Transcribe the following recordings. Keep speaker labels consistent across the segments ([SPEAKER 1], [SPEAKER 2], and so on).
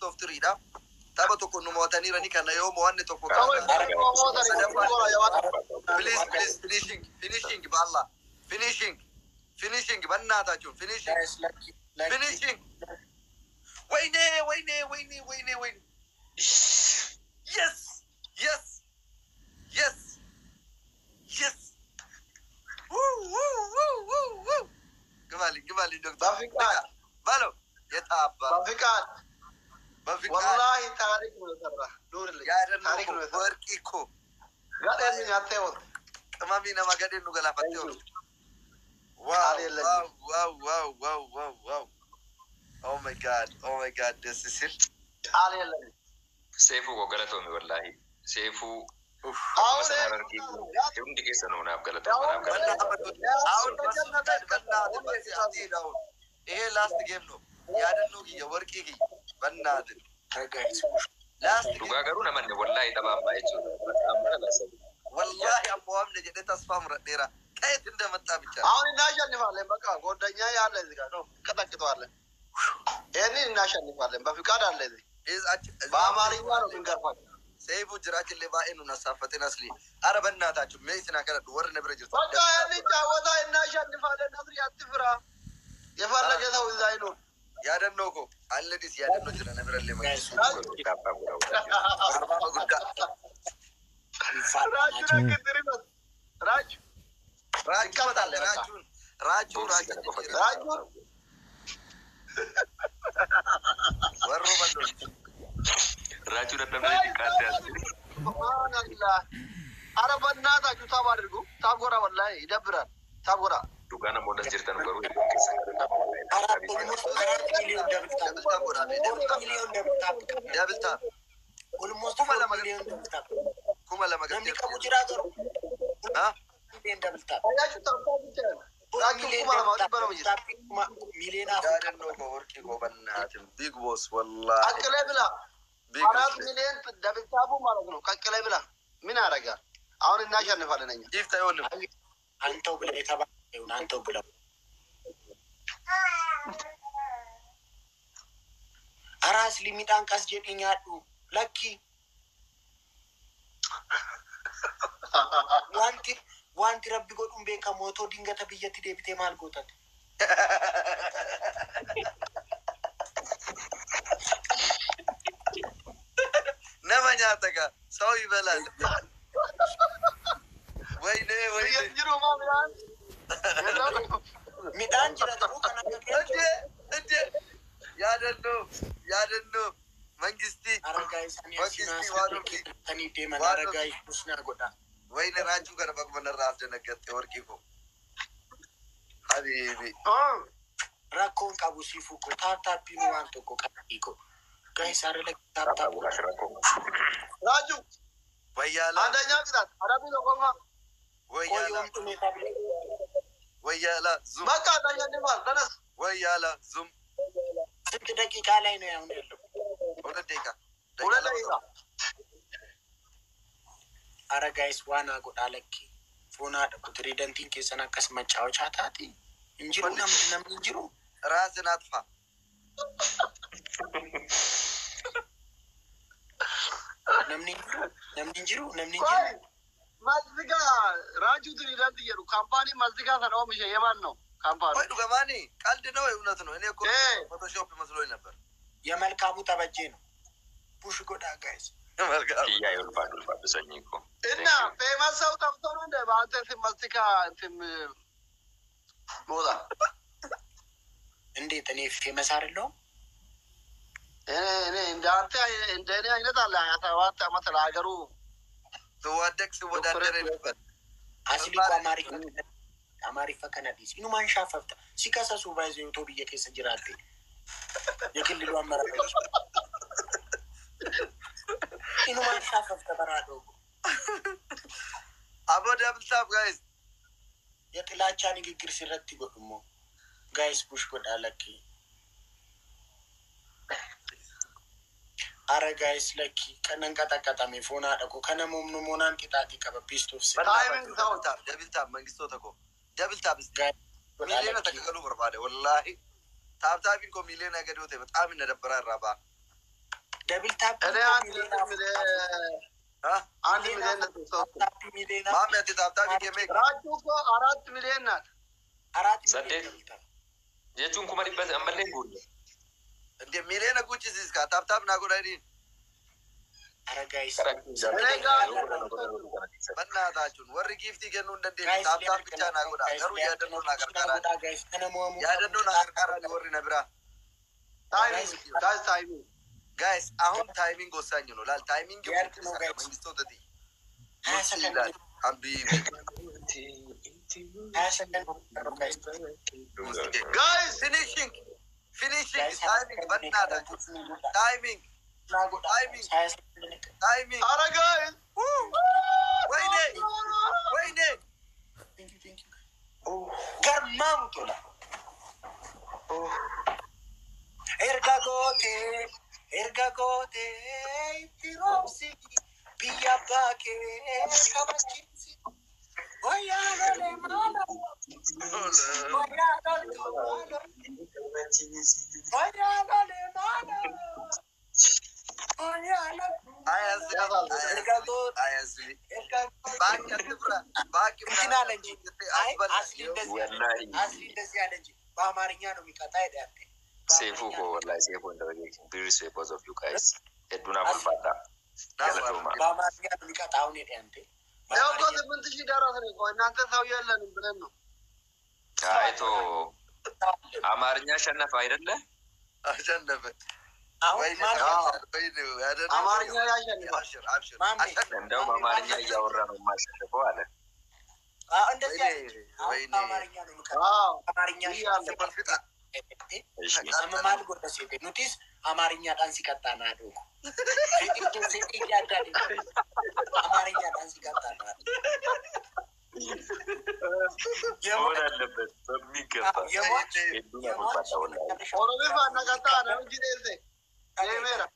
[SPEAKER 1] Best of three dha. Tapha tokko nu mo'ataniirani, kana yoo mo'anne tokko
[SPEAKER 2] Tapha
[SPEAKER 1] kaana.
[SPEAKER 2] inni mo'atan.
[SPEAKER 1] Please, please, finishing, finishing, በአላህ finishing, finishing, በእናታችሁ finishing.
[SPEAKER 3] Guys, lakki lakki.
[SPEAKER 1] Finishing. ወይኔ ወይኔ ወይኔ ወይኔ ወይኔ! Yes, yes, yes, yes! ግባልኝ ግባልኝ ዶክተር።
[SPEAKER 2] በፍቃድ።
[SPEAKER 1] በለው የታባ።
[SPEAKER 2] በፍቃድ።
[SPEAKER 1] በፍቃድ።
[SPEAKER 2] ወላሂ ታሪክ ነው የሰራ ኑርልኝ።
[SPEAKER 1] ያደነው።
[SPEAKER 2] ታሪክ ነው የሰራ።
[SPEAKER 1] ወርቂ እኮ።
[SPEAKER 2] Gadheen nyaattee oolte.
[SPEAKER 1] ቅመሚ nama gadheen nu galaafattee ooltu. Wow.
[SPEAKER 2] ቃል የለኝም።
[SPEAKER 1] Wow, wow, wow, wow, wow, wow! Oh my God, oh my God! ደስ ሲል።
[SPEAKER 2] ቃል የለኝም።
[SPEAKER 4] Seefuu koo galatoomi, wallaahi. Seefuu
[SPEAKER 2] አሁን
[SPEAKER 4] sana argee hundi keessanuu naaf galatooma, naaf galatooma.
[SPEAKER 1] አሁን በእናትህ በእናትህ አትሂድ። አሁን ይሄ last game ነው። ያደነው kiyya, ወርቂ kiyya, በእናትህ።
[SPEAKER 3] Guys, push.
[SPEAKER 1] Last game.
[SPEAKER 4] Dhugaa garuu namanne wallaahi tapha ammaa jechuudha. Amma laasa.
[SPEAKER 1] ወላሂ አሞዋምነ jedhee ተስፋ ሙረዴራ ከየት እንደመጣ ብቻ።
[SPEAKER 2] አሁን እናሸንፋለን። በቃ ጓደኛ ያለ እዚህ ጋር ነው፣ እንቀጠቅጠዋለን። ይህንን እናሸንፋለን። በፍቃድ አለ እዚህ። በአማርኛ ነው የምንገርፋቸው።
[SPEAKER 1] ሰይፉ ጅራችን ባኤ ኑን አሳፈጤን አስሊ። አረ በእናታችሁ ሜስና ከረዱ ወር ነብረ ጅርቱ።
[SPEAKER 2] በቃ ይህንን ጫወታ እናሸንፋለን። ነብሪ አትፍራ። የፈለገ ሰው እዛ ይኑር።
[SPEAKER 1] ያደነው ኮ አለዲስ ያደነው ጅራ ነብረሌ።
[SPEAKER 3] Guys,
[SPEAKER 4] Kaappaa godhaa.
[SPEAKER 1] አርባ ጉዳ።
[SPEAKER 2] ራጁ ነግድሪበት ራጁ።
[SPEAKER 1] ራጁ።
[SPEAKER 2] ይቀመጣል በቃ።
[SPEAKER 1] ራጁን ራጁ ራጁ።
[SPEAKER 2] ራጁ።
[SPEAKER 1] ወሮ በሎ።
[SPEAKER 4] Raajuu dadhabee xiqqaatti as.
[SPEAKER 2] ሱብሃነላህ። ኧረ በእናታችሁ tap አድርጉ። Tap godhaa፣ ወላሂ ይደብራል። Tap godhaa።
[SPEAKER 4] Dhugaa namoonni as jirtan garuu hedduun keessan galatooma wallaahi.
[SPEAKER 3] አራት almost 4 ሚሊዮን double tap.
[SPEAKER 1] Double tap godhaa. Double tap.
[SPEAKER 3] ሚሊዮን double tap.
[SPEAKER 1] Double tap.
[SPEAKER 3] Almost
[SPEAKER 1] kuma
[SPEAKER 3] 4
[SPEAKER 1] lama.
[SPEAKER 3] ሚሊዮን double tap.
[SPEAKER 1] 2000.
[SPEAKER 3] Namni qabu jira garuu.
[SPEAKER 1] አ
[SPEAKER 3] ሚሊዮን double tap.
[SPEAKER 2] አያችሁ tap tap ብቻ ነው። ራጁ
[SPEAKER 3] ሚሊዮን
[SPEAKER 2] 2000
[SPEAKER 3] double
[SPEAKER 2] 200 ጅራ።
[SPEAKER 3] tap ሚሊዮን 4.
[SPEAKER 1] ያደነው ኮ ወርቂ ኮ በእናትህ big boss ወላሂ።
[SPEAKER 2] ቀቅሌ ብላ።
[SPEAKER 1] Big.
[SPEAKER 2] 4 ሚሊዮን double tap ኡ ማለት ነው። ቀቅሌ ብላ ምን ያደርጋል? አሁን እናሸንፋለን እኛ።
[SPEAKER 1] Gift አይሆንም።
[SPEAKER 3] አንተው ብለህ የተባለው ይሁን፣ አንተው ብለው። አራስ ሊሚጣን ቀስ jedhi nyaadhu lakki. Wanti rabbi godhuun beekamu, otoo dingata biyyatti deebitee maal gootate?
[SPEAKER 1] Nama nyaata ጋ ሰው ይበላል። ወይኔ ወይኔ!
[SPEAKER 2] Biyya jiru maa midhaan የለም።
[SPEAKER 3] Midhaan jira garuu kan akka
[SPEAKER 1] እንዴ እንዴ! ያደነው ያደነው መንግስቲ።
[SPEAKER 3] Aragaa isaanii
[SPEAKER 1] መንግስቲ
[SPEAKER 3] asinaa deeman aragaa isna godha.
[SPEAKER 1] ወይኔ ራጁ ገነ በቁመነራ አስደነገጠ። ወርቂ ኮ ሀቢቢ።
[SPEAKER 3] Rakkoon qabu siifuu ko tap tapiin waan tokko qabdii ko guys አረ tap tap.
[SPEAKER 2] ራጁ።
[SPEAKER 1] ወያላ።
[SPEAKER 2] አንደኛ ቅጣት አረቢ ነው ቆማ።
[SPEAKER 1] ወያላ።
[SPEAKER 3] ቆዮም ጡሜ ታብሌ።
[SPEAKER 1] ወያላ ዙም።
[SPEAKER 2] በቃ ተሸንፏል። ተነስ።
[SPEAKER 1] ወያላ ዙም።
[SPEAKER 3] ስንት ደቂቃ ላይ ነው ያሁን ያለው?
[SPEAKER 1] 2 ደቂቃ።
[SPEAKER 2] 2 ደቂቃ።
[SPEAKER 3] አረ guys ዋና godhaa lakki foonaa dhaqu tiriidantiin keessan akkas macaawachaa taati injiru namni injiru.
[SPEAKER 1] ራስን አጥፋ።
[SPEAKER 3] Namni injiru, namni injiru, namni
[SPEAKER 2] ቆይ
[SPEAKER 3] injiru.
[SPEAKER 2] ማስቲካ ራጁ ትሪደንት እየሉ company ማስቲካ ሰን ኦሚሸ የማን ነው company?
[SPEAKER 1] ወይ ዱገማኒ ቀልድ ነው ወይ እውነት ነው? እኔ እኮ
[SPEAKER 2] እ
[SPEAKER 1] Photoshop መስሎኝ ነበር።
[SPEAKER 3] የመልካሙ ተበጄ ነው። Push godhaa guys.
[SPEAKER 1] መልካም።
[SPEAKER 4] Kiyyaa ulfaadhu ulfaadhu sanyii koo.
[SPEAKER 2] እና famous ሰው ጠፍቶ ነው እንደ በአንተ ስም ማስቲካ እንትን ቦታ?
[SPEAKER 3] እንዴት እኔ famous አይደለሁም?
[SPEAKER 2] እኔ እንደ አንተ እንደ እኔ አይነት አለ 27 ዓመት ለሀገሩ
[SPEAKER 1] ስዋደቅ ስወዳደር ነበር።
[SPEAKER 3] Asli ko Amaariffa kana dhiisi. Inumaan shaafafta. Si kasasu baay'ee otoo biyya keessa jiraatte. የክልሉ አመራሮች inumaan shaafafta baraa dhoogo.
[SPEAKER 1] አቦ double tap guys.
[SPEAKER 3] የጥላቻ ንግግር sirratti godhumo guys push godhaa lakki. አረ guys lakki kanan qaxaqaxame foonaa dhaqu kana moomnu moonaan qixaatii qaba best of.
[SPEAKER 2] Timing ሰው።
[SPEAKER 1] Double tap, double tap, መንግስቶ ተኮ double tap እስቲ።
[SPEAKER 3] Godhaa
[SPEAKER 1] ሚሊዮን
[SPEAKER 3] lakki.
[SPEAKER 1] ተከከሉ በርባደ ወላሂ tap tapiin ኮ ሚሊዮን ገዲዮ በጣም እነደበራ ራባ።
[SPEAKER 3] Double tap
[SPEAKER 2] እኔ 1 ሚሊዮን፣ 1.3 ሚሊዮን።
[SPEAKER 3] ሚሊዮን።
[SPEAKER 1] ማሜ ati tap tap kee
[SPEAKER 2] ራቹ እኮ 4 ሚሊዮን ናት።
[SPEAKER 3] 4 ሚሊዮን
[SPEAKER 4] 8
[SPEAKER 3] double tap።
[SPEAKER 4] Jechuun 100,000 ammallee hin guunne.
[SPEAKER 1] እንደ ሚሊዮን ጉጭ ካ tap tap naa godhanii.
[SPEAKER 3] ኧረ guys.
[SPEAKER 2] እኔ ጋር
[SPEAKER 1] በእናታችሁን warri giiftii kennuu hin dandeenye
[SPEAKER 3] guys
[SPEAKER 1] tap tap ብቻ naa godhaa. Garuu yaadannoo naa gargaaraa,
[SPEAKER 3] guys ከነሞሙ
[SPEAKER 1] yaadannoo naa gargaaraa warri na biraa.
[SPEAKER 2] Timing guys, timing.
[SPEAKER 1] Guys, አሁን timing ወሳኝ ነው ላል timing
[SPEAKER 3] ሊያልቅ ነው guys።
[SPEAKER 1] መንግስቶ ተቲ
[SPEAKER 3] 20 ሰከንድ።
[SPEAKER 1] ይላል ሀቢቢ።
[SPEAKER 3] 20 ሰከንድ ቀረው guys።
[SPEAKER 2] Guys.
[SPEAKER 1] Finishing, finishing.
[SPEAKER 3] Guys.
[SPEAKER 1] Timing በእናታችሁ timing, timing,
[SPEAKER 3] 20 ሰከንድ።
[SPEAKER 1] Timing.
[SPEAKER 2] አረ guys.
[SPEAKER 1] ወይኔ ወይኔ!
[SPEAKER 3] ገርማሙ ቶላ erga gootee erga gootee itti roobsi biyya abbaa kee kabachiisi wayyaa lolee maala wayyaa loltu maala wayyaa lolee maala wayyaa loltu erga gootee
[SPEAKER 1] አያስቢ
[SPEAKER 3] erga gootee
[SPEAKER 1] እባክህ አትፍራ እባክህ።
[SPEAKER 3] እንትን አለ እንጂ አይ አስሊ እንደዚህ አለ።
[SPEAKER 4] Wallaahi.
[SPEAKER 3] አስሊ እንደዚህ አለ እንጂ በአማርኛ ነው የሚቀጣ ሄደ አንተ።
[SPEAKER 4] Seefuu koo wallaahi Seefuu hin dabalee big respect both of you guys. Hedduu naaf ulfaadha. Galatooma.
[SPEAKER 3] በአማርኛ ነው የሚቀጣ አሁን ሄደ አንተ።
[SPEAKER 2] ያው እኮ 8,000 ደረስን እኮ እናንተ ሰው የለንም ብለን ነው።
[SPEAKER 4] አይቶ አማርኛ አሸነፈ አይደለ?
[SPEAKER 1] አሸነፈ።
[SPEAKER 3] አሁን
[SPEAKER 1] ወይኔ!
[SPEAKER 3] ማን
[SPEAKER 1] ወይኔ!
[SPEAKER 2] አማርኛ ያሸንፋል።
[SPEAKER 1] አብሽር አብሽር።
[SPEAKER 3] ማሜ።
[SPEAKER 1] አሸነፈ።
[SPEAKER 4] እንደውም አማርኛ እያወራ ነው የማሸንፈው አለ።
[SPEAKER 3] አዎ፣ እንደዚህ አለ እንጂ አሁን
[SPEAKER 1] ወይኔ!
[SPEAKER 3] በአማርኛ ነው የሚቀጣ።
[SPEAKER 2] አዎ።
[SPEAKER 3] አማርኛ
[SPEAKER 2] ይያለ።
[SPEAKER 4] እሺ።
[SPEAKER 3] Amma maal godha seete nutis amaariኛadhaan si qaxxaanaa dhugu አማርኛadhaan si qaxxaanaa.
[SPEAKER 4] መሆን አለበት በሚገባ።
[SPEAKER 3] የሟች
[SPEAKER 4] Hedduu naaf ulfaadha wallaahi.
[SPEAKER 2] ኦሮሚፋ ነቀጣ namichi deesse deemeera.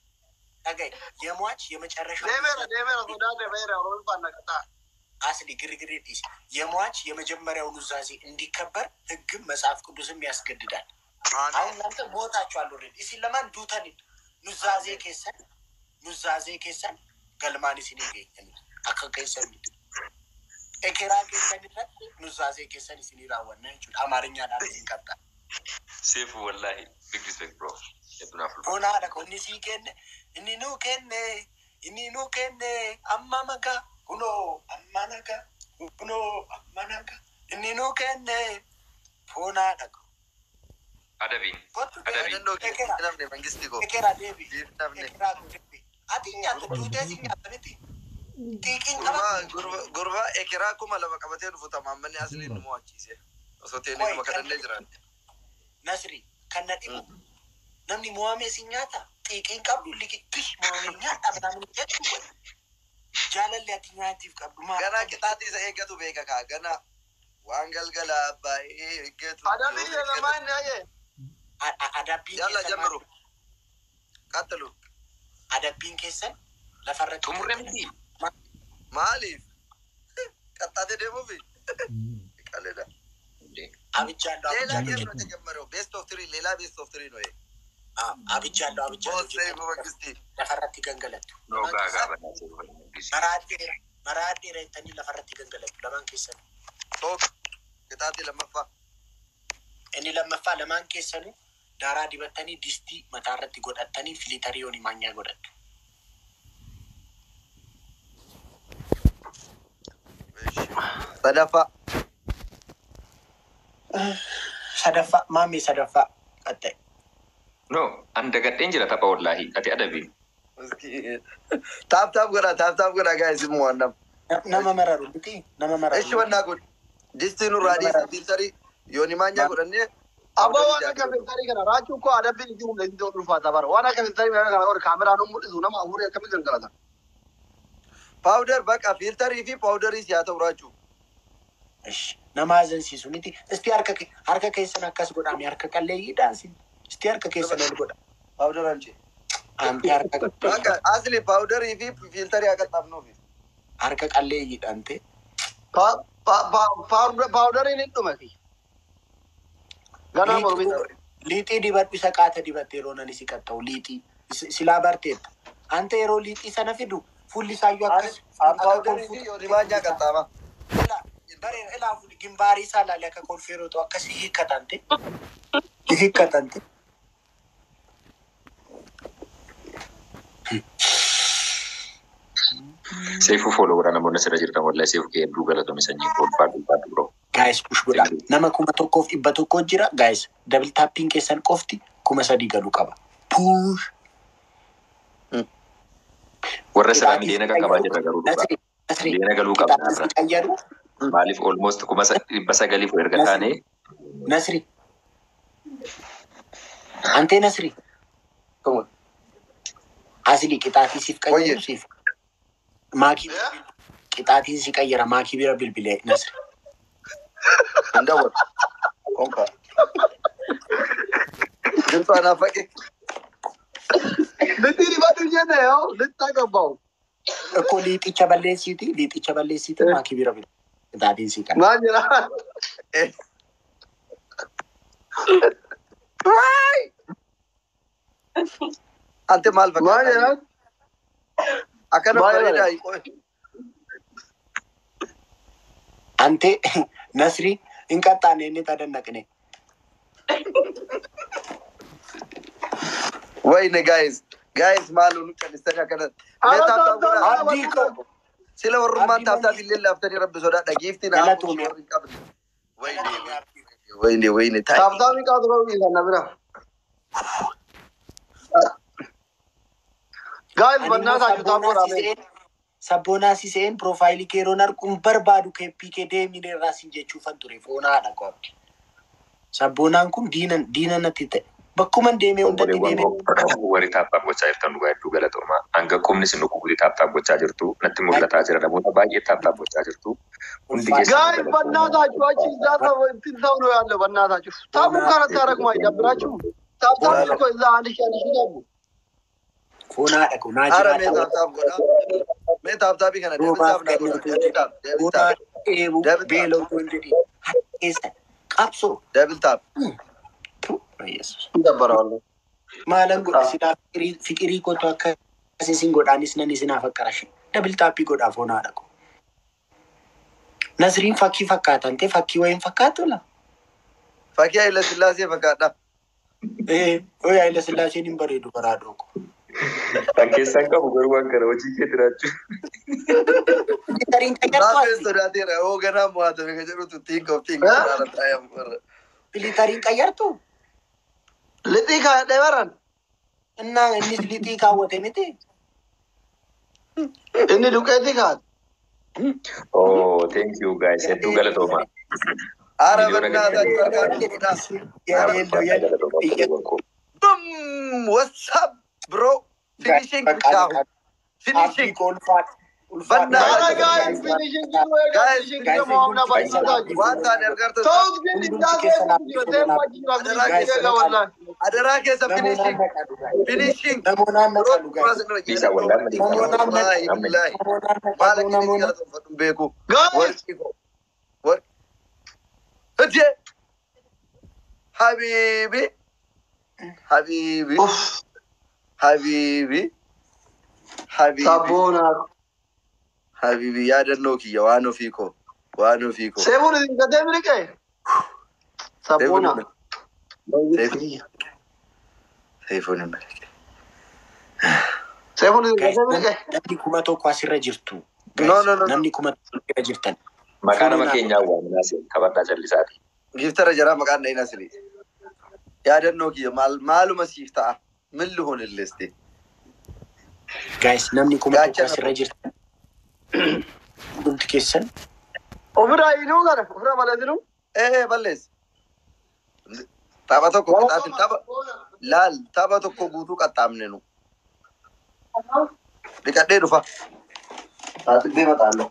[SPEAKER 3] ታጋይ የሟች የመጨረሻው
[SPEAKER 2] deemeera deemeera sodaate beera ኦሮሚፋ ነቀጣ።
[SPEAKER 3] አስሊ ግርግር ዲስ የሟች የመጀመሪያው ኑዛዜ እንዲከበር ሕግም መጽሐፍ ቅዱስም ያስገድዳል። አሁን እናንተ ሞታችኋል። Already isin lamaan duutani ኑዛዜ keessan ኑዛዜ keessan galmaan isin geenye akka keessan ekeraa keessan irratti ኑዛዜ keessan isin raawwanna jechuudha. Amaariኛadhaan isin qabxa.
[SPEAKER 4] Seefuu wallaahi big respect bro. Hedduu naaf ulfaadha.
[SPEAKER 3] Bonaadha ko inni sii kenne inni nuu kenne inni nuu kenne amma magaa kunoo amma nagaa kunoo amma nagaa inni nuu kenne foonaadha ko.
[SPEAKER 4] Adabiin.
[SPEAKER 3] Kottu.
[SPEAKER 4] Adabii.
[SPEAKER 1] Yaadannoo kee namni mangisti koo
[SPEAKER 3] Ekeraa deebi.
[SPEAKER 1] namni
[SPEAKER 3] Ekeraa koo deebi. Ati nyaata duutee si nyaata miti. Xiiqiin
[SPEAKER 1] gurbaa
[SPEAKER 3] qabatu.
[SPEAKER 1] Gurbaa ekeraa 2000 qabatee dhufu tamaammanni asliin nu mo'achiise osoo teenee numa kadhannee jiran.
[SPEAKER 3] Nasri kan na dhibu namni mo'amee si nyaata xiiqiin qabdu liki tish mo'amee nyaata ምናምን jedhu jaalalli ati nyaatiif qabdu maal?
[SPEAKER 1] Ganaa qixaaxii isa eeggatu beeka kaa ganaa waan galgala baay'ee eeggatu.
[SPEAKER 2] Adabbii jedhama inni ayyee.
[SPEAKER 3] Adabbiin
[SPEAKER 1] Yalla
[SPEAKER 3] keessan
[SPEAKER 1] ጀምሩ ቀጥሉ።
[SPEAKER 3] Adabbiin keessan lafarratti
[SPEAKER 4] Xumurre miti.
[SPEAKER 1] Maaliif ቀጣቴ deemuufi ቀልዳ
[SPEAKER 3] አብጃለሁ
[SPEAKER 1] ሌላ
[SPEAKER 3] አብጃለሁ
[SPEAKER 1] game ነው የተጀመረው። Best of three ሌላ best of three ነው ይሄ።
[SPEAKER 3] አብጃለሁ አብጃለሁ።
[SPEAKER 1] Boss ሰይፉ መንግስቲ።
[SPEAKER 3] Lafarratti gangalattu.
[SPEAKER 4] No gaagaa bannaa
[SPEAKER 3] Maraa dheeraa maraa dheeraa jettanii lafarratti gangalattu lamaan keessanuu.
[SPEAKER 1] Tokko qixaaxii lammaffaa.
[SPEAKER 3] Inni lammaffaa lamaan keessanuu daaraa dibattanii distii mataarratti godhattanii filitarii yoonii maanyaa godhattu.
[SPEAKER 1] Sadaffaa.
[SPEAKER 3] Sadaffaa maammee sadaffaa qaxxa'e.
[SPEAKER 4] No, an dagadheen jira tapha wallaahi ati adabiin.
[SPEAKER 1] Tap tap godha, tap tap godha guys immoo
[SPEAKER 3] Nama mararu miti nama mararu.
[SPEAKER 1] እሺ ወና ጉድ distii nurraa dhiisi filtarii yooni maanyaa godhannee.
[SPEAKER 2] Abbaa waan akka filtarii kana raachuu koo adabbiin itti humna itti ulfaata bara waan akka filtarii kana kana kaameraan mul'isu nama afurii akkamitti gangalata.
[SPEAKER 1] Powder baqa filtarii fi powderii haa ta'u raachuu.
[SPEAKER 3] እሺ nama ajansiisu miti. Isti harka harka keessan akkas godhame harka qalleeyyii daansi. Isti harka keessan ol godha.
[SPEAKER 1] Powder አንቺ
[SPEAKER 3] Anti harka
[SPEAKER 1] baqa asli powderii fi filtarii akka xabnuufi.
[SPEAKER 3] Harka qalleeyyii dhaante.
[SPEAKER 2] Powderiin hin dhume. Ganaa mormii.
[SPEAKER 3] Liixii dibadhu isa qaata dibattee yeroo nani si qaxxa'u liixii silaa barteetta. Ante yeroo liixii sana fidu fuulli isaayyuu akkas akka
[SPEAKER 1] Ampaawudarii
[SPEAKER 3] kolfuu
[SPEAKER 1] fi yoodimaanyaa qaxxaama.
[SPEAKER 3] Ilaa bareeda ilaa fuulli gimbaarii isaa ilaalee akka kolfee yeroo ta'u akkas hiikkatante hiikkatante.
[SPEAKER 4] Seefuu follow godhaa namoonni asirra jirtan wallahi seefuu kee hedduu galatoomi sanyii koo ulfaadhu ulfaadhu bro.
[SPEAKER 3] Guys, push godhaa. Nama 1100 jira. Guys, double tapping keessan qofti 3000 galuu qaba. Push.
[SPEAKER 4] Warra silaa
[SPEAKER 3] Qixaatii
[SPEAKER 4] miliyoona
[SPEAKER 3] si
[SPEAKER 4] qaqqabaa
[SPEAKER 3] qayyaru.
[SPEAKER 4] jirra garuu dhugaa.
[SPEAKER 3] Nasri, Nasri,
[SPEAKER 4] Miliyoona galuu qabna
[SPEAKER 3] qixaatii si
[SPEAKER 4] har'a.
[SPEAKER 3] qayyaru.
[SPEAKER 4] Maaliif almost 900,000 erga
[SPEAKER 3] Nasri,
[SPEAKER 4] taane
[SPEAKER 3] Nasri. Antee Nasri. Asli qixaatii siif
[SPEAKER 1] Wayye.
[SPEAKER 3] qayyaru siif. Maakii bira qixaatiin si qayyara maakii bira bilbilee Nasri.
[SPEAKER 1] Hin dawwatu. Konka. Dimtsaa naafaqe.
[SPEAKER 2] Lixii dhibatu jenne ያው ልታገባው
[SPEAKER 3] እኮ liixicha balleessiiti liixicha balleessiiti maakii bira bilbilee qixaatiin si qayyara.
[SPEAKER 2] Maal jedha?
[SPEAKER 1] Ante maal
[SPEAKER 2] Maal
[SPEAKER 1] fakkaata?
[SPEAKER 2] jedha?
[SPEAKER 1] Akkana
[SPEAKER 2] Maal jedha?
[SPEAKER 1] bareedaa qoy.
[SPEAKER 3] Ante Nasri hin qaxxaane inni tadannaqne.
[SPEAKER 1] Wayne guys, guys maal nu callisanii akkana. Mee
[SPEAKER 2] Ara
[SPEAKER 1] tap tap godhaa.
[SPEAKER 3] Abdii koo.
[SPEAKER 1] Sila warrummaan
[SPEAKER 3] Abdii
[SPEAKER 1] tap tap
[SPEAKER 3] manni
[SPEAKER 1] illee laaftanii rabbi sodaadha. Giiftiin haa
[SPEAKER 3] galatoome.
[SPEAKER 1] warri hin qabne. Wayne wayne wayne taa'e.
[SPEAKER 2] Tap tapii qaatu qabu dhiisan na bira. Guys
[SPEAKER 3] Ani immoo
[SPEAKER 2] በእናታችሁ tap
[SPEAKER 3] sabboonaa
[SPEAKER 2] godhaa
[SPEAKER 3] si
[SPEAKER 2] mee.
[SPEAKER 3] se'een sabboonaa si se'een piroofaayilii kee yeroon arguun barbaadu keeppii kee deemine irraa sin jechuufan ture foonaadha qoabdi. Sabboonaan kun diina diina natti ta'e. Bakkuman deemee hundatti
[SPEAKER 4] obboleewwan
[SPEAKER 3] deemee
[SPEAKER 4] koo warri tap tap gochaa jirtan dhugaa hedduu galatoomaa. Hanga qubni isin dhukkubutti tap tap gochaa jirtu natti mul'ataa jira namoota baay'ee tap tap gochaa jirtu. Hundi
[SPEAKER 3] ulfaadha.
[SPEAKER 4] keessanuu
[SPEAKER 2] Guys
[SPEAKER 4] galatoomaa.
[SPEAKER 2] በእናታችሁ አንቺ እዛ ሰው እንትን ሰው ነው ያለው። በእናታችሁ tap እንኳን አታረጉም። አይደብራችሁም? Tap tap እኮ እዛ 1000 1000 ገቡ።
[SPEAKER 3] Foonaadha kun naa
[SPEAKER 1] Ara mee
[SPEAKER 3] jiraata.
[SPEAKER 1] Tap tap godhaa. Mee tap tapii kana double
[SPEAKER 3] Roobaaf
[SPEAKER 1] tap naa godhaa.
[SPEAKER 3] gadi
[SPEAKER 1] Double tap double
[SPEAKER 3] Foonaa
[SPEAKER 1] tap
[SPEAKER 3] dheebuu
[SPEAKER 1] double tap
[SPEAKER 3] beela'uu hin jedhin. Harka keessa qabsoo.
[SPEAKER 1] Double tap.
[SPEAKER 3] Yesuus.
[SPEAKER 2] ይደበረዋል።
[SPEAKER 3] Maalan godha silaa fiqirii fiqirii kootu akka isin godhaanis nan isin afakkarashe. Double tapii godhaa foonaadha kun. Nasriin fakkii fakkaatan ta'e fakkii wayiin fakkaatu la.
[SPEAKER 1] Fakkii Haayila Sillaasee fakkaadha.
[SPEAKER 3] Ee, oyi Haayila Sillaaseen hin bareedu baraadoo ko.
[SPEAKER 4] Kan keessaan qabu garuu waan kana hojii kee jiraachuu.
[SPEAKER 3] Filitariin qayyartu
[SPEAKER 1] Naafeen
[SPEAKER 3] asli.
[SPEAKER 1] sodaateera. Hoo ganaa mo'atame kan jedhutu think of think of dhaala taa'ee
[SPEAKER 3] Filitariin qayyartu.
[SPEAKER 2] Lixii kaa'adhee baran
[SPEAKER 3] Innaa innis lixii kaawwate miti.
[SPEAKER 2] Inni duqeetii kaa'ate.
[SPEAKER 4] Oh, thank you guys. Hedduu galatoomaa.
[SPEAKER 1] Ara
[SPEAKER 4] Miliyoona
[SPEAKER 1] በእናታችሁ harkaan godhaa.
[SPEAKER 3] Yeello
[SPEAKER 4] Ulfaadhaa galatoomaa obboleewwan koo.
[SPEAKER 1] Boom! What's up, bro? Finishing ብቻ አሁን finishing.
[SPEAKER 2] ኧረ guys finishing
[SPEAKER 1] Guys,
[SPEAKER 2] finishing ደግሞ አሁን በእናታችሁ
[SPEAKER 1] waan taane argartan
[SPEAKER 2] ተውት ግን እንዳትወላሂ
[SPEAKER 1] adaraa keessa finishing finishing.
[SPEAKER 4] Dhiisaa wallaan malee.
[SPEAKER 1] Wallaahi billaahi maal akka inni galatoonfadhu hin beeku.
[SPEAKER 2] Guys
[SPEAKER 1] Warqii koo warqii hojjee habiibi habiibi habiibi habiibi
[SPEAKER 2] sabboona
[SPEAKER 1] habiibi yaadannoo kiyya waan ofii koo waan ofii koo.
[SPEAKER 2] Seefuun isin gatee miliqe sabboona.
[SPEAKER 1] Seefuun hin miliqe.
[SPEAKER 2] Seefuun isin gatee miliqe.
[SPEAKER 3] Namni 1000 asirra jirtu.
[SPEAKER 1] No, no, no, no.
[SPEAKER 3] Namni 1000 irra jirtan.
[SPEAKER 4] Maqaa nama keenyaa waaminaa seen kabadhaa jallisaati.
[SPEAKER 1] Giftara jaraa maqaan dha'in asili. Yaadannoo kiyya maal maaluma siif ta'a? Min ልሆንልህ እስቲ?
[SPEAKER 3] Guys, namni 1000
[SPEAKER 1] Gaachana
[SPEAKER 3] asirra jirtan. Hundumti keessan
[SPEAKER 2] Ofirraa hiinuu kana ofirraa balleessinuu.
[SPEAKER 1] Ee balleessi. Tapha tokko qixaatiin tapha laal tapha tokko guutuu qaxxaamne nu. Dhiqadhee dhufa. Taaxibbee maxaallo.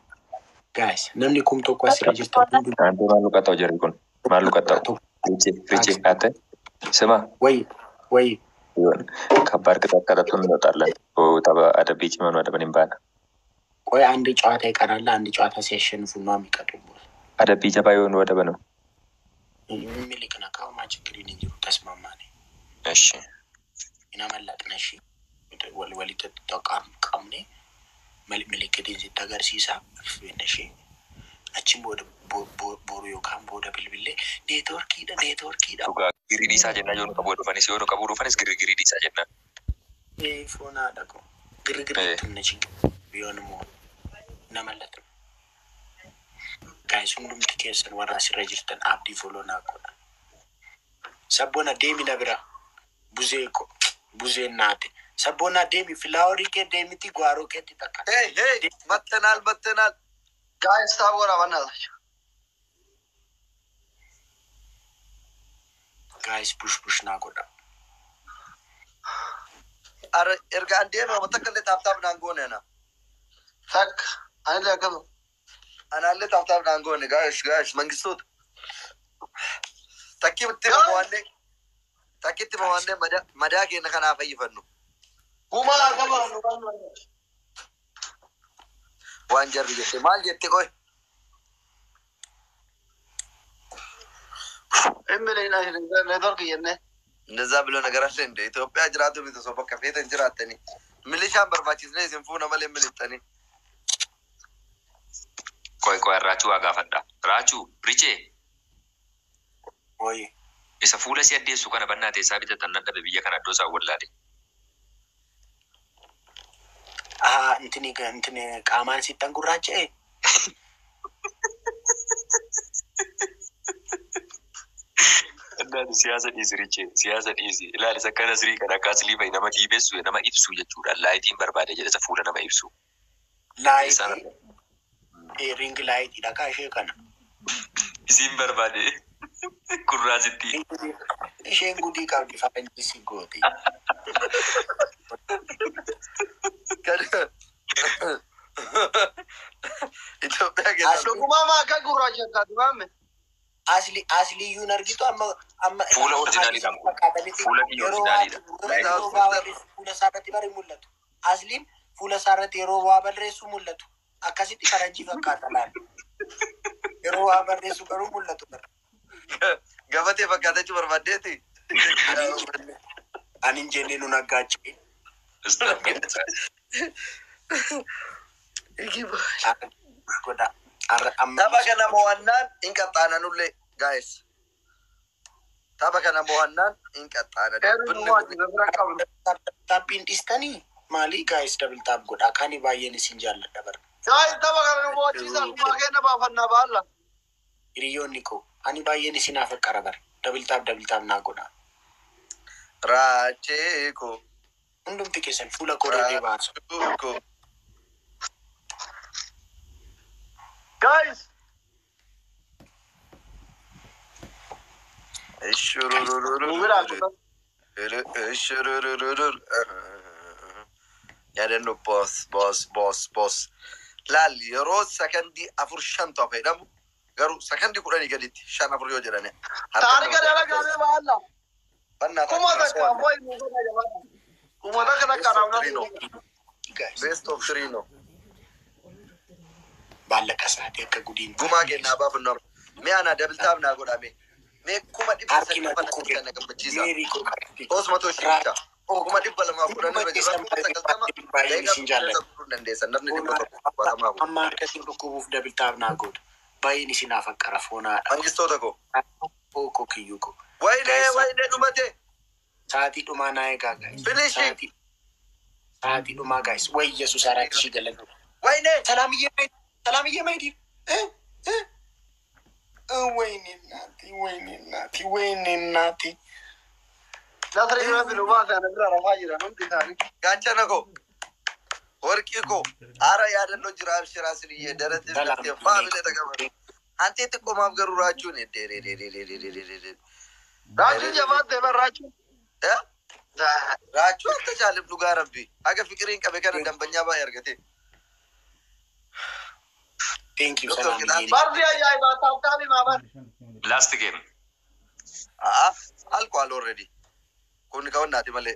[SPEAKER 3] Guys, namni 1000 asirra jirtan hundumti
[SPEAKER 4] አንተ maal luqatta'u jarri kun? Maal luqatta'u? Richi, Richi, ate ስማ
[SPEAKER 3] ወይ ወይ
[SPEAKER 4] ከባድ ቅጣት ቀጠጡ እንወጣለን። Adabbii cimaa nu adaban hin baana.
[SPEAKER 3] ቆይ አንድ ጨዋታ ይቀራል። አንድ ጨዋታ ሲያሸንፉ ነው የሚቀጡበት።
[SPEAKER 4] Adabbii jabaa yoo nu adaban
[SPEAKER 3] Miliqna qaama ችግር hin jiru ተስማማን።
[SPEAKER 4] እሺ
[SPEAKER 3] Nama laqna እሺ Walitti qabne milikitiin sitti agarsiisa. Ishee achi booda boru yookaan booda bilbilee neetworkiidha neetworkiidha.
[SPEAKER 4] Dhugaa girii dhiisaa jennaan, yoo nu qabuu dhufanis, yoo nu qabuu dhufanis girgirii dhiisaa jennaan.
[SPEAKER 3] Foonaadha ko. Girgirii tunna chinqa. Yoon immoo nama lata. Guys, hundumti keessan warra asirra jirtan abdii follow naa godha. Sabboona, deemi na bira. Buzee ko. Buzeen naate. Sabboona, deemi flowerii kee deemiti gwaaroo keetti takka.
[SPEAKER 1] Hey hey, መተናል መተናል።
[SPEAKER 2] Guys, tap godha በእናታችሁ።
[SPEAKER 3] Guys, push push naa godha.
[SPEAKER 1] Ara erga an deeme amma takka illee tap tap naan goone ana.
[SPEAKER 2] Takka anillee akkasuma.
[SPEAKER 1] Anaallee tap tap naan goone. Guys, guys, mangistoota. Takkitti mo'annee, takkitti mo'annee madaa keenya kanaa fayyifannu.
[SPEAKER 2] Gumaa qaba.
[SPEAKER 1] Waan jarri jette maal jette qoy?
[SPEAKER 2] Network jennee.
[SPEAKER 1] እንደዛ ብሎ ነገር አለ እንደ ኢትዮጵያ jiraatu miti osoo bakka feetan jiraattanii milishaan barbaachisnee isin fuuna malee milixxanii.
[SPEAKER 4] Qoy qoy, Raachuu waa gaafadha. Raachuu Richee.
[SPEAKER 3] Oye.
[SPEAKER 4] Isa fuula si addeessu kana bannaa teessaa bitatan nan dhabe, biyya kana iddoo isaan wallaale.
[SPEAKER 3] Ah, intini intini qaamaan sittan gurraacha'e.
[SPEAKER 4] Ilaali, siyaasa dhiisi Richee, siyaasa dhiisi. Ilaali, isa akkana sirii kana akka asilii fa'i nama diimessu, nama ibsu jechuudha. Lightiin barbaade jedha, isa fuula nama ibsu.
[SPEAKER 3] Lightii ring lightiidha kaa ishee kana.
[SPEAKER 4] Isiin barbaade gurraasitti.
[SPEAKER 3] Isheen gudii qabdi, faranjii si gooti.
[SPEAKER 1] Itoophiyaa keessa
[SPEAKER 2] Dhugumaa maa akka gurraacha taate maame.
[SPEAKER 3] Asli asliyyuun argitu amma amma.
[SPEAKER 4] Fuula originaliidha kun. Fuula kiyya
[SPEAKER 3] Yeroo waa
[SPEAKER 4] originaliidha.
[SPEAKER 3] yeroo waa barreessu fuula isaarratti bari mul'atu. Asliin fuula isaarratti yeroo waa barreessu mul'atu. Akkasitti faranjii fakkaata laal. Yeroo waa barreessu garuu mul'atu bara.
[SPEAKER 1] Gabatee fakkaatachuu barbaaddeeti.
[SPEAKER 3] Ani hin jenne nu naggaachee. Godha.
[SPEAKER 1] Tapha kana mo'annaan hin qaxxaananullee, guys. Tapha kana mo'annaan hin qaxxaanan.
[SPEAKER 3] Taphiin dhiistanii maali, guys? Double tap godha. Kani baay'een isin jaalladha bara.
[SPEAKER 2] Guys, tapha kana nu mo'achiisa, gumaa keenya baafannaa baalla.
[SPEAKER 3] Hiriyoonni koo, ani baay'een isin afaqqara bara. Double tap, double tap naa godha.
[SPEAKER 1] Raachee koo.
[SPEAKER 3] Hundumti keessan fuula koo irra baasu.
[SPEAKER 1] Koo.
[SPEAKER 2] Guys.
[SPEAKER 1] Ishururururu.
[SPEAKER 2] Nu biraa
[SPEAKER 1] Ishururururu. Yaadannoo boss boss boss boss. Laal, yeroo sakandii afur shantu hafe jedhamu garuu sakandii 10 gaditti shan afur yoo jedhane.
[SPEAKER 2] Taarika dalagaame baalla.
[SPEAKER 1] Bannaa.
[SPEAKER 2] 1000 ammoo inni godha jabaata. 1000 takka naaf.
[SPEAKER 3] Guys,
[SPEAKER 1] Best of three no.
[SPEAKER 3] Maallaqa isaatii akka gudiin.
[SPEAKER 1] Gumaa kennaa baafannu amma. Mee ana double tap naa godhame. Mee kuma dhibba
[SPEAKER 3] Harki
[SPEAKER 1] sadii
[SPEAKER 3] na
[SPEAKER 1] kana
[SPEAKER 3] dhukkube.
[SPEAKER 1] na gammachiisa.
[SPEAKER 3] Meerii koo qabdi.
[SPEAKER 1] 300,000 bicha. 210,000 irra jira. 90,000
[SPEAKER 3] Baay'een isin jaalladha.
[SPEAKER 1] daqiiqaa dandeessan namni 100 torbaatamaafu.
[SPEAKER 3] Amma harkasiin dhukkubuuf double tap naa godha. Baay'een isin afaqqara foonaadha.
[SPEAKER 1] Mangistoota koo.
[SPEAKER 3] Koo kiyyuu koo.
[SPEAKER 1] Wayinee wayinee, dhumate.
[SPEAKER 3] Sa'aatii dhumaa naa eegaa, guys.
[SPEAKER 1] Finishing.
[SPEAKER 3] Sa'aatii dhumaa, guys. Way Yesuus, 4000 galan.
[SPEAKER 1] Wayinee.
[SPEAKER 3] ሰላምዬ ሰላምዬ my dear፣ ወይኔ እናቴ፣ ወይኔ እናቴ፣ ወይኔ እናቴ።
[SPEAKER 2] Nasri bira filu baase, ana bira rafaa jiran hundi isaanii.
[SPEAKER 1] Gaachana koo. Warqii koo. Haara yaadannoo jira, abshiraa siniyyee daratti
[SPEAKER 3] ሰላም
[SPEAKER 1] faamilee dhaqaban. Hanti xiqqoomaaf garuu raachuun
[SPEAKER 2] Raachuun jabaatte bar raachuun.
[SPEAKER 1] Raachuu akka caalif dhugaa rabbi. Haga fikiriin qabe kana dambanyaa baay'ee argate.
[SPEAKER 3] Thank you
[SPEAKER 1] Doktor
[SPEAKER 3] ሰላምዬ።
[SPEAKER 1] Qixaati.
[SPEAKER 2] Barri ajaa'ibaa tap tapii maa bar.
[SPEAKER 4] Last game.
[SPEAKER 1] A'a, አልቋል already. Kun ka'onnaati malee.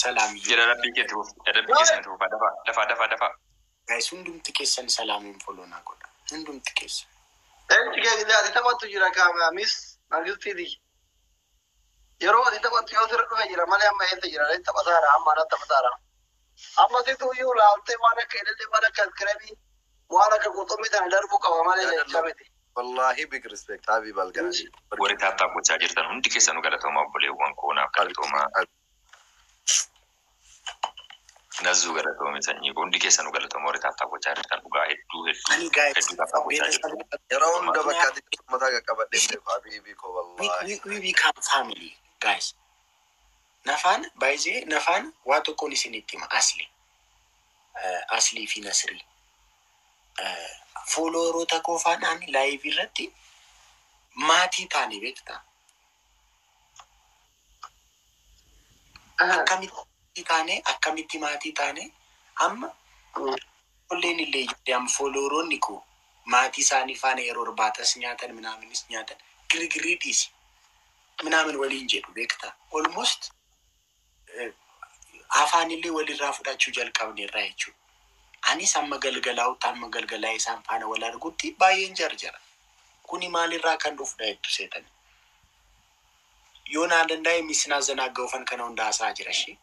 [SPEAKER 3] ሰላምዬ።
[SPEAKER 4] Jedha rabbii keetti fuuf. Rabbii keessanitti fuufaa. Dafaa dafaa dafaa dafaa.
[SPEAKER 3] Guys, hundumti keessan salaamiin follow naa godha. Hundumti keessan.
[SPEAKER 2] Eenyu kee ati taphattu jira kaama mis mangistiiti. Yeroo ati taphattu yoo sirra dhufe jira malee amma eessa jira? Inni taphataara amma anatti taphataara. Amma situ iyyuu laaltee waan akka ilillee waan akka iskiremii waan akka qurxummii sana darbuu qaba malee leenca miti.
[SPEAKER 1] Wallahi big respect Habib Alganaji.
[SPEAKER 4] Warri tap tap gochaa jirtan hundi keessanuu galatoomaa obboleewwan koo naaf galatoomaa. Nazuu galatoome sanyii koo hundi keessanuu galatoomaa warri tap tap gochaa jirtan dhugaa hedduu hedduu
[SPEAKER 3] Ani guys,
[SPEAKER 4] hedduu tap tap gochaa jirtu.
[SPEAKER 1] Yeroo hunda bakka ati mataa qaqqabadhee beeku Habibi koo
[SPEAKER 3] we,
[SPEAKER 1] wallahi.
[SPEAKER 3] we become family, guys. Nafaan baay'ee nafaan waa tokkoon isinitti hima asli. Aslii fi Nasrii. Followeroota koo faanaan live irratti maatii taane beektaa. Akkamitti taane akkamitti maatii taane amma ijoolleen illee ijoollee amma followeroonni koo maatii isaanii faana yeroo irbaatas nyaatan ምናምንስ nyaatan girgirii dhiisi ምናምን waliin jedhu beektaa. Almost afaanillee walirraa fudhachuu jalqabne irraa jechuudha. Anis amma galgalaa'utti amma galgalaa isaan faana wal argutti baay'een jarjara. Kuni maalirraa kan dhufudha jettu seetan. Yoo naa danda'e misin azanaaga'uufan kana hunda haasaa jira ishee.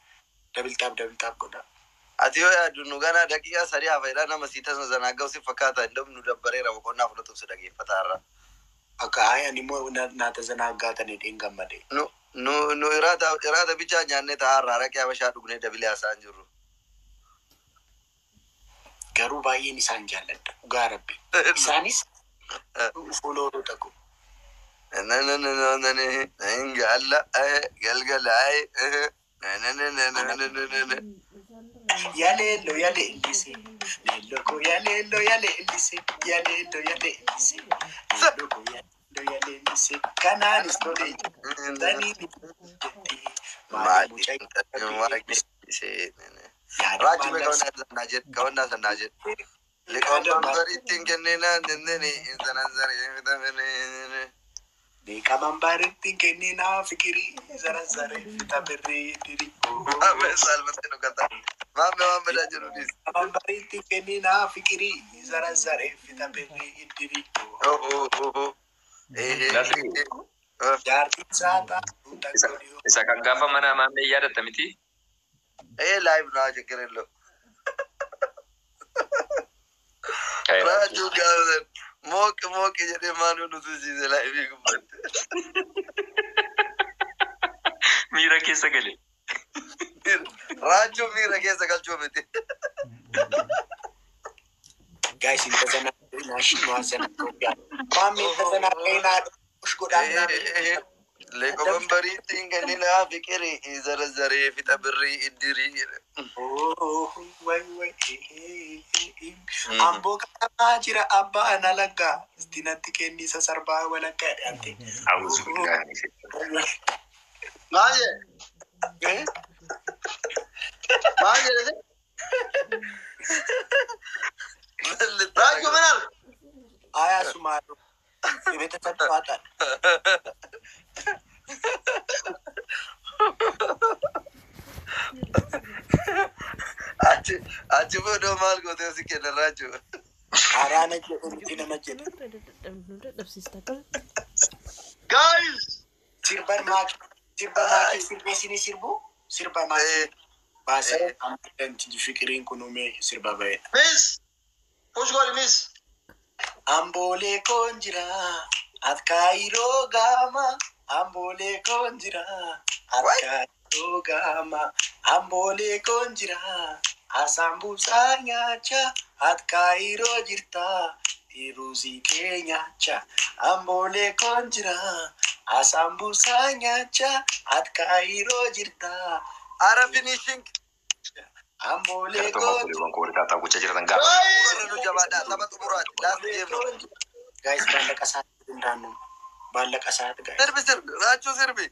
[SPEAKER 3] Double tap double tap godha.
[SPEAKER 1] Ati yoo yaaddu nu ganaa daqiiqaa 3 hafa nama si tasa zanaaga'u si fakkaata hin nu dabbareera boqonnaa fudhatuuf si dhageeffata har'a.
[SPEAKER 3] Akka hayi ani immoo naa tazanaaggaatan jedheen gammade.
[SPEAKER 1] Nu iraata iraata bichaa nyaannee ta'a har'a araqee habashaa dhugnee dabilee haasa'aa hin jirru.
[SPEAKER 3] Garuu baay'een isaan jaalladha. Dhugaa rabbi. Isaanis followeroota koo.
[SPEAKER 1] Galla galgala.
[SPEAKER 3] Yaleello yaleellise. Leello koo yaleello yaleellise. Yaleello yaleellise. Leello koo yaleello yaleellise. Kanaanis tole jettanii jettee. Maali mucaa yaada
[SPEAKER 1] Raaju
[SPEAKER 3] maallaqsa.
[SPEAKER 1] kawannaa sannaa jedhe. Liqoon kennina nenneni zananzare.
[SPEAKER 3] Beekamaan baaritti kenninaa fikirii zarazzare fita birrii diri.
[SPEAKER 1] Maame salmatti dhugata. Maame waan badaa jiru dhiis.
[SPEAKER 3] Beekamaan baaritti kenninaa fikirii zarazzare fita birrii diri.
[SPEAKER 4] Nasri
[SPEAKER 3] Jaartiin saataa
[SPEAKER 4] isa isa kan gaafa mana maamee yaadatta miti?
[SPEAKER 1] Eh live naa ችግር የለው። Raajuu gaafa mooqi mooqi jedhee maanuu nutu siise live gubbatte.
[SPEAKER 4] Miira keessa gale.
[SPEAKER 1] Raajuu miira keessa galchuu miti.
[SPEAKER 3] Guys, hin tazanaaqinaa shi nu azanaaqaa. Maamee tazanaaqinaa dhush godhaa.
[SPEAKER 1] Leeqoban bariitti kenninaa fiqirii zarazaree fixa birrii iddirii.
[SPEAKER 3] Way way. Amboo kanamaa jira abbaa ana laggaa. Istinatti kennisa sarbaa walakkaa dhiyaate.
[SPEAKER 4] Awuzu billaahi.
[SPEAKER 2] Maal jedhe? Maal jedhe? Raajuu ምን አልክ?
[SPEAKER 3] Ayaa sumaadhu. የቤተሰብ ጨዋታ ነው።
[SPEAKER 1] Achi booda maal gootee si kenna Raajuu?
[SPEAKER 3] Karaa jedhu miti nama jedhu.
[SPEAKER 2] Guys!
[SPEAKER 3] Sirban maakii sirba maakii sirbeesini sirbu sirba maakii baasee amma fikiriin kun uumee sirba ba'edha.
[SPEAKER 2] Miss! Push godhi miss!
[SPEAKER 3] Amboolee koon jira atkaayiroo gaama amboolee koon jira atkaayiroo gaama amboolee koon jira asambuusaa nyaacha atkaayiroo jirta ruuzii kee nyaacha amboolee koon jira asambuusaa nyaacha atkaayiroo jirta
[SPEAKER 1] Ara finishing.
[SPEAKER 3] amboolee
[SPEAKER 4] Galatooma
[SPEAKER 3] koon
[SPEAKER 4] obboleewwan koo warri tap tap gochaa jirtan gaafa.
[SPEAKER 1] Warra nu jabaadha tapha xumuraati. Last game no.
[SPEAKER 3] Guys, maallaqa isaatti hundaannu maallaqa isaatti guys.
[SPEAKER 1] Sirbi sirbi Raajuu sirbi.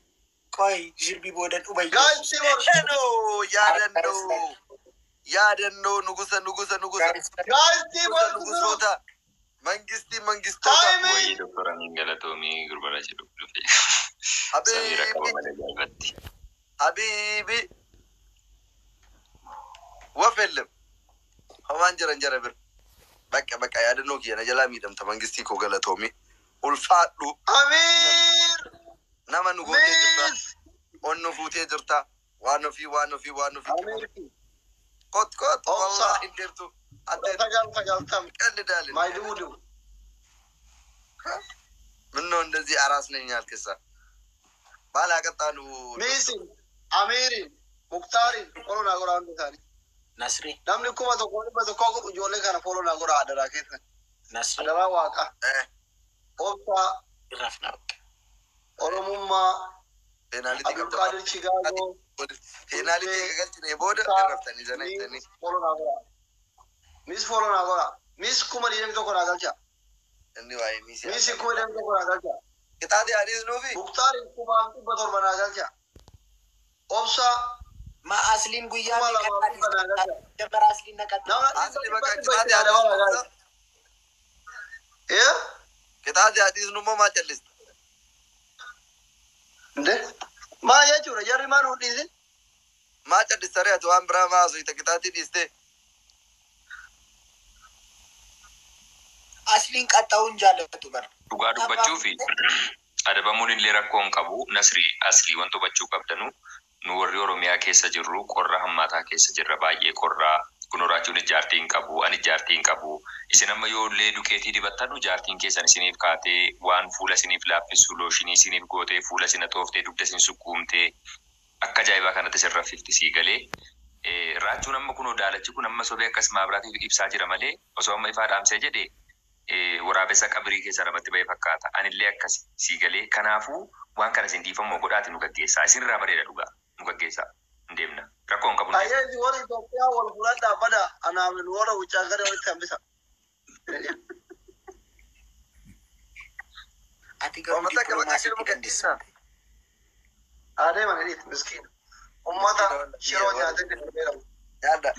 [SPEAKER 3] Qoy sirbi boodan dhuba.
[SPEAKER 2] Guys, teamwork!
[SPEAKER 1] Yaadannoo yaadannoo yaadannoo nugusa nugusa nugusa
[SPEAKER 2] Guys,
[SPEAKER 1] nugusa
[SPEAKER 2] teamwork!
[SPEAKER 1] nugusoota mangistii mangistoota.
[SPEAKER 2] Timing!
[SPEAKER 4] Wayii doktora Amiin galatoomii gurbaa jedhu dhufe. Samiira qaba
[SPEAKER 1] Habibi
[SPEAKER 4] malee jaallatti.
[SPEAKER 1] Habibi wafellim homaan jiran jara bir bakka bakka yaadannoo kiyya na jalaa miidhamta mangistii koo galatoomii ulfaadhu
[SPEAKER 2] Amir!
[SPEAKER 1] nama nu gootee jirta.
[SPEAKER 2] Miss!
[SPEAKER 1] Onnu fuutee jirta. Waan ofii waan ofii waan ofii.
[SPEAKER 2] Ameeriki.
[SPEAKER 1] Kot kot
[SPEAKER 2] Obsa.
[SPEAKER 1] wallahi hin deemtu. Addeen
[SPEAKER 2] 990.
[SPEAKER 1] ቀልዳለን።
[SPEAKER 2] My duudu.
[SPEAKER 1] ምነው እንደዚህ አራስ ነኝ ያልክሳ? ባላቀጣሉ
[SPEAKER 2] Miisin, Amiirin, Muktaarin follow naa godhaa hundi isaanii.
[SPEAKER 3] Nasri
[SPEAKER 2] Namni 1100 godhu ijoollee kana follow naa godhaa adaraa keessa.
[SPEAKER 3] Nasri
[SPEAKER 2] Adaraa waaqa. Obsaa,
[SPEAKER 3] irrafna በቃ
[SPEAKER 2] Oromummaa,
[SPEAKER 1] Peenaalitii qabda.
[SPEAKER 2] Abdulqaadir Chigaagoo,
[SPEAKER 1] Peenaalitii galchine booda irraftanii sana jettanii.
[SPEAKER 2] Miis follow naa godhaa. Miis follow naa godhaa. Miis 21,000 naa galcha.
[SPEAKER 1] Inni waa'ee miisii.
[SPEAKER 2] Miis 21,000 naa galcha.
[SPEAKER 1] Qixaatii adiis nuufi.
[SPEAKER 2] Muktaarin 7,700 naa galcha. Obsaa
[SPEAKER 3] ማ አስሊን ጉያ
[SPEAKER 2] 2,500 naa galcha.
[SPEAKER 3] ጀመረ አስሊን ነቀጥ
[SPEAKER 2] Nama
[SPEAKER 1] Asli
[SPEAKER 2] dhibba
[SPEAKER 1] bakka
[SPEAKER 2] dhibba itti
[SPEAKER 1] qixaatii
[SPEAKER 2] naa dabalaa
[SPEAKER 1] adiis.
[SPEAKER 2] gaari. Eh?
[SPEAKER 1] Qixaatii adiis nummoo maa callista?
[SPEAKER 2] Nde? Maa jechuudha jarri maa nuun dhiisin?
[SPEAKER 1] Maa callista ree ati waan biraa maa haasofta qixaatii dhiistee?
[SPEAKER 3] አስሊን ቀጣውን ጃለቱ በር
[SPEAKER 4] Dhugaa dubbachuu fi adabamuun illee rakkoo hin qabu. Nasri aslii wanta hubachuu qabdanu nu warri Oromiyaa keessa jirru qorra hammaataa keessa jirra baay'ee qorraa. Kun horaachuun ijaartii hin qabu, ani ijaartii hin qabu. Isin amma yoo illee dukeetii dibattanu jaartiin keessan isiniif kaatee waan fuula isiniif laaffisu looshinii isiniif gootee fuula isin xooftee dugda isin sukkuumtee akka ajaa'ibaa kanatti isin raffifti sii galee. Raachuun amma kunoo daalachi kun amma sobee akkas maabiraatiif ibsaa jira malee osoo amma ifaa dhaamsee jedhee waraabessa qabrii keessa namatti ba'e fakkaata. Anillee akkas sii galee kanaafuu waan kana isin dhiifamoo godhaati nu gaggeessaa. Isinirraa bareeda dhugaa nu gaggeessaa. Hin deemna. Rakkoo hin qabu.
[SPEAKER 2] Hayyeesi warri Itoophiyaa wal fudhadhaa bada anaaf nu warra wuccaa gara walitti hambisa.
[SPEAKER 3] አቲ ገሩ
[SPEAKER 1] Uummata akka bakka
[SPEAKER 3] ዲፕሎማሲ
[SPEAKER 1] jiru
[SPEAKER 3] ደንደሳ
[SPEAKER 2] Adeeman hidhiit miskiina. Ummata shiroo nyaatee beekamu.
[SPEAKER 1] Yaadda.